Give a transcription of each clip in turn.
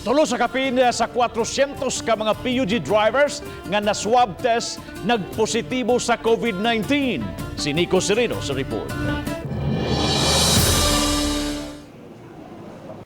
Tulo sa kapin sa 400 ka mga PUJ drivers nga na swab test nagpositibo sa COVID-19. Si Nico Sereno sa report.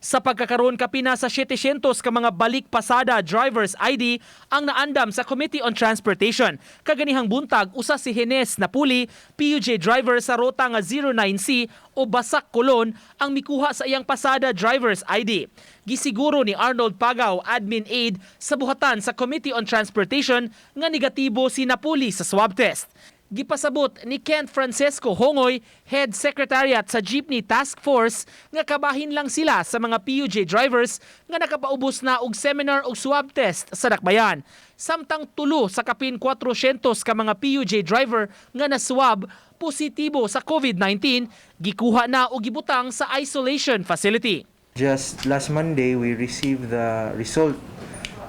Sa pagkakaroon kapina sa 700 ka mga balik pasada drivers ID ang naandam sa Committee on Transportation. Kaganihang buntag, usa si Henes Napuli, PUJ driver sa rota nga 09C o Basak Colon, ang mikuha sa iyang pasada drivers ID. Gisiguro ni Arnold Pagaw, admin aide sa buhatan sa Committee on Transportation, nga negatibo si Napuli sa swab test. Gipasabot ni Kent Francesco Hongoy, Head Secretariat sa Jeepney Task Force, nga kabahin lang sila sa mga PUJ drivers nga nakapaubos na og seminar og swab test sa Dakbayan. Samtang tulo sa kapin 400 ka mga PUJ driver nga na-swab positibo sa COVID-19, gikuha na og gibutang sa isolation facility. Just last Monday, we received the result.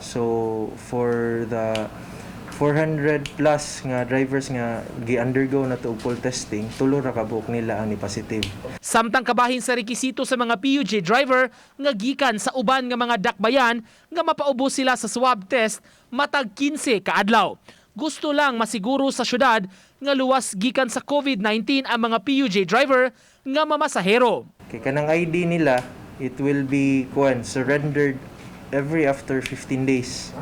So, for the 400 plus nga drivers nga gi-undergo na to og full testing, tulo ra ka buok nila ang ni positive. Samtang kabahin sa rekisito sa mga PUJ driver nga gikan sa uban nga mga dakbayan nga mapaubos sila sa swab test matag 15 ka adlaw. Gusto lang masiguro sa syudad nga luwas gikan sa COVID-19 ang mga PUJ driver nga mamasahero. Kay kanang ID nila, it will be kuan surrendered every after 15 days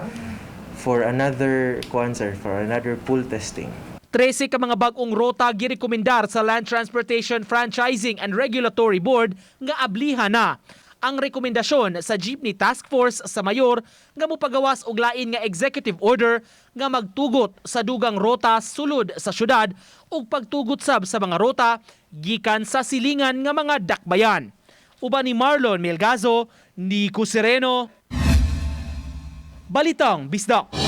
for another kuan, sir, for another pool testing. 13 ka mga bag-ong rota girekomendar sa Land Transportation Franchising and Regulatory Board nga ablihan na. Ang rekomendasyon sa Jeepney Task Force sa mayor nga mopagawas og lain nga executive order nga magtugot sa dugang rota sulod sa syudad ug pagtugot sab sa mga rota gikan sa silingan nga mga dakbayan. Uban ni Marlon Melgazo, Nico Sereno, Balitang Bisdak.